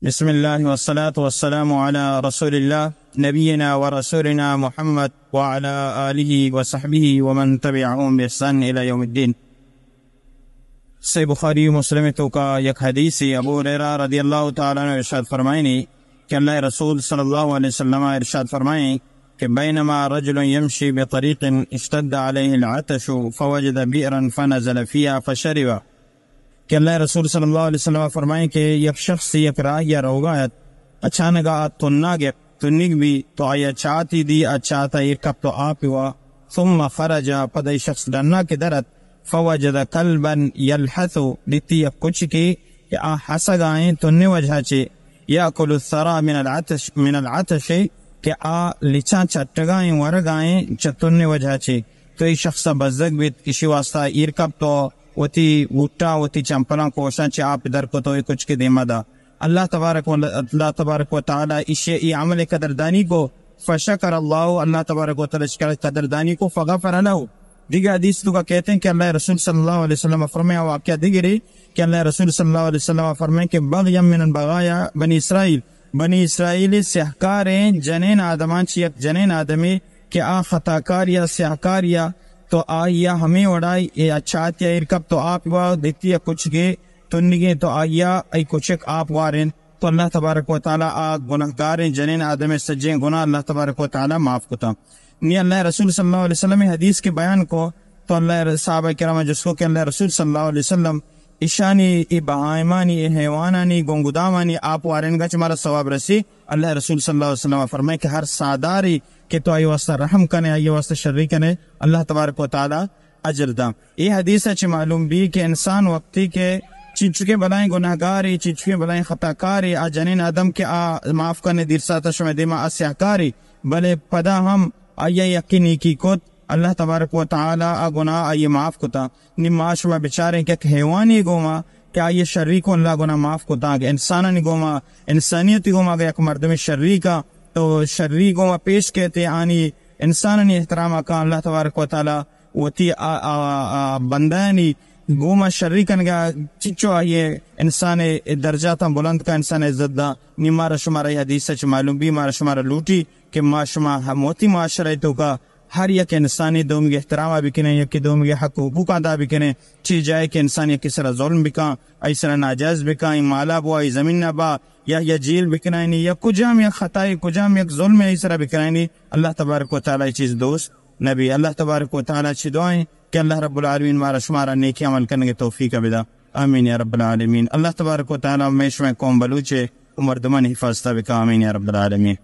بسم الله والصلاة والسلام على رسول الله نبينا ورسولنا محمد وعلى آله وصحبه ومن تبعهم بإحسان إلى يوم الدين. صحیح بخاری و مسلم توکا یک حدیثے، ابو ہریرہ رضی اللہ تعالی عنہ ارشاد فرمائنی کہ اللہ رسول صلی اللہ علیہ وسلم ارشاد فرمائیں کہ بينما رجل يمشي بطريق اشتد عليه العطش فوجد بئرا فنزل فيها فشرب. کہ اللہ رسول صلی اللہ علیہ وسلم فرمائیں کہ یک شخص یک راہ یا روگا ات، اچانک آ تنا گپت، تنیگ بی، تو آیا چاتی دی، آ چاتا ایر کپت و آپی وا، ثم خرج، پدا ای شخص ڈنا کہ در ات، فوجد كلبا يلهث، دیتی یک کچکے کہ آ ہسگائیں تنی وجہ چے، يأكل الثرى من العطش، من العطش، کہ آ لچاں چٹگائیں ورگائیں چہ تنی وجہ چے. تو ای شخص بزگ بیت، اشی واسطہ ایر کپت و وتی بوٹاں، وتی چمپلاں کوشاں چہ آپ در کت و ای کچکے دیما دا. اللہ تبارک و، اللہ تبارک و تعالی اشی ای عمل قدردانی کو، فشکر اللہ، اللہ تبارک و تعالی اشی قدردانی کو، فغفر له. دیگہ حدیث توکا کہتے ہیں کہ اللہ رسول صلی اللہ علیہ وسلم فرمایا، واقعہ دیگری کہ اللہ رسول صلی اللہ علیہ وسلم فرمائیں کہ بغیا من بغایا بنی اسرائیل، بنی اسرائیل سیاہکاریں جنین آدمان چی یک جنین آدمی کہ آ خطاکار یا سیاہکار یا، تو آیا ہمیں وڑائی یا چاتی ایر کپت تو آپ وا دیتی یا کچکے تنگیں تو آیا ای کچک آپ وارین. تو اللہ تبارک و تعالی آ گناہگاریں جنین آدم سجیں گناہ اللہ تبارک و تعالی معاف کتا. نی اللہ رسول صلی اللہ علیہ وسلم حدیث کے بیان کو، تو اللہ ر-، صحابہ کرام جس کو کہ اللہ رسول صلی اللہ علیہ وسلم اشانی، ای بہائمانی، ای حیوانانی، گنگدامانی آپ وارنگا چ مارا ثواب رسی. اللہ رسول صلی اللہ علیہ وسلم فرمائے کہ ہر ساداری کہ تو آئی واسطہ رحم کنے، آئی واسطہ شری کنے، اللہ تبارک و تعالی اجر داں. اے حدیث ء چہ معلوم بی کہ انسان وقتی کہ چنچکیں بلائیں گناہگارے، چنچکیں بلائیں خطاکارے، آ جنین آدم کہ آ معاف کنے دیر ساعت شمئے دیما آ سیاہکارے، بلے پدا ہم آئی ء یکے نیکی کت، اللہ تبارک و تعالی آ گناہ آئی ء معاف کتا. نی ما شما بچاریں کہ یک حیوانے گوما کہ آئی ء شری کو اللہ گناہ معاف کتا. اگہ انسانانی گوما، انسانیتی گوما اگہ یک مردمے شری کا تو شری گوما پیش کیتے آنی انسانانی احترام ء کاں، اللہ تبارک و تعالی وتی آ، آ، آ بندانی گوما شری کنگا چچو آئی انسان درجاتاں بلند کا، انسان عزت دا. نی مارا شمارا یہ حدیث چ معلوم بی، مارا شمارا لوٹی کہ ما شما ہم وتی معاشرہ توکا ہر یک انسانی دومی احترام بکنیں، یکی دومی حق و حقوق ادا بکنیں. چی جائے کہ انسان یکی سرا ظلم بکاں، ای سرا ناجائز بکاں، ای مالا بوا، ای زمین نہ با، یا، یا جیل بکنائنی، یا کجام یک خطائی، کجام یک ظلم ای سرا بکنائنی، اللہ تبارک و تعالی چیز دوست نبی. اللہ تبارک و تعالی چی دعائیں کہ اللہ رب العالمین مارا شمارا نیکی عمل کرنے کے توفیق بدا. آمین یا رب العالمین. اللہ تبارک و تعالی میں شمع قوم بلوچے و مردمان حفاظت بکا. آمین یا رب العالمین.